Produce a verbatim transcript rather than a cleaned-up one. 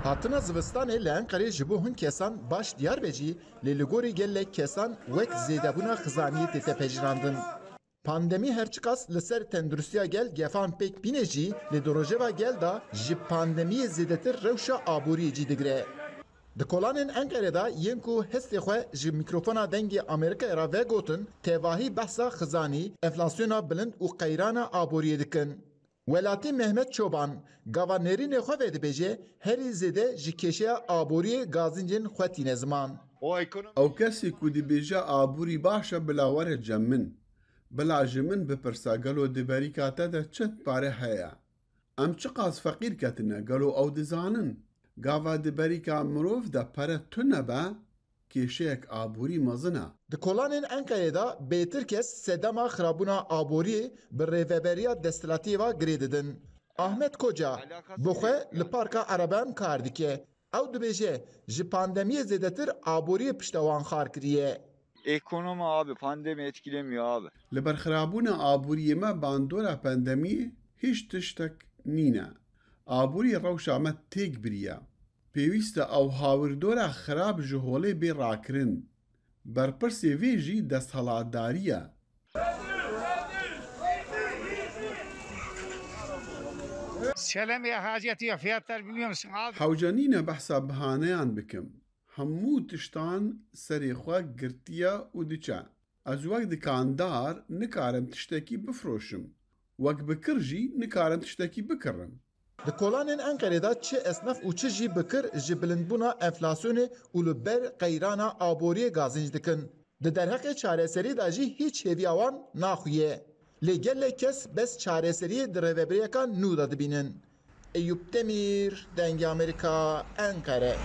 Hatina zivistanê li Enqerê ji bo hin kesan baş diyar be jî, lê li gorî gelek kesan wek zêdebûna xizaniyê tê tepejirandin. Pandemî her çiqas li ser tenduristiya gel gefan pêk bîne jî, lê di rojeva gel de ji pandemiyê zêdetir rewşa aboriyê cî digire. Di kolanên Enqerê de yên ku hestê xwe ji mîkrofona Dengê Amerîkayê re vegotin, tevahî behsa xizanî, enflasyona bilind û qeyrana aboriyê dikin. Welatî Mehmet Çoban gava nêrînê xwe vedibêje, herî zêde ji kêşeya aboriyê gazincên xwe tîne ziman. O ekonomi Ew kesê ku dibêje aborî baş e, bila were cem min. Bila ji min bipirse, gelo di berîka te de çend pare heye? Em çiqas feqîr ketine, gelo ew dizanin? Gava di berîka mirov de pere tune be, kêşeyek aborî mezin e. Di kolanên Enqerê de bêtir kes sedema xirabûna aboriyê bi rêveberiya desthilatiyê ve girê didin. Ahmet Koca bi xwe li Parka Ereban kar dike. Ew dibêje, ji pandemiyê zêdetir aboriyê pişta wan xar kiriye. Ekonomi abi, pandemi etkilemiyor abi. Li ber xirabûna aboriyê me bandora pandemiyê hîç tiştek nîne. Aborî rewşa me têk biriye. Pêwîst e ew hawirdora xirab ji holê bê rakirin. Berpirsê vê jî desthilatdarî ye. Selam ya Hacet ya, fiyatlar biliyor musun abi? Hewce nîne behsa bihaneyan bikim. Hemû tiştan serê xwe girtiye û diçe. Ez wek dikandar nikarim tiştekî bifroşim. Wek bikir jî nikarim tiştekî bikirim. Di kolanên Enqerê de çi esnaf û çi jî bikir ji bilindbûna enflasyonê û li ber qeyrana aboriyê gazinc dikin. Di derheqê çareserî de jî hîç hêviya wan naxuye. Lê gelek kes bes çareseriyê di rêvebiriyeka nû de dibînin. Eyûp Demîr, Dengê Amerîka, Enqere.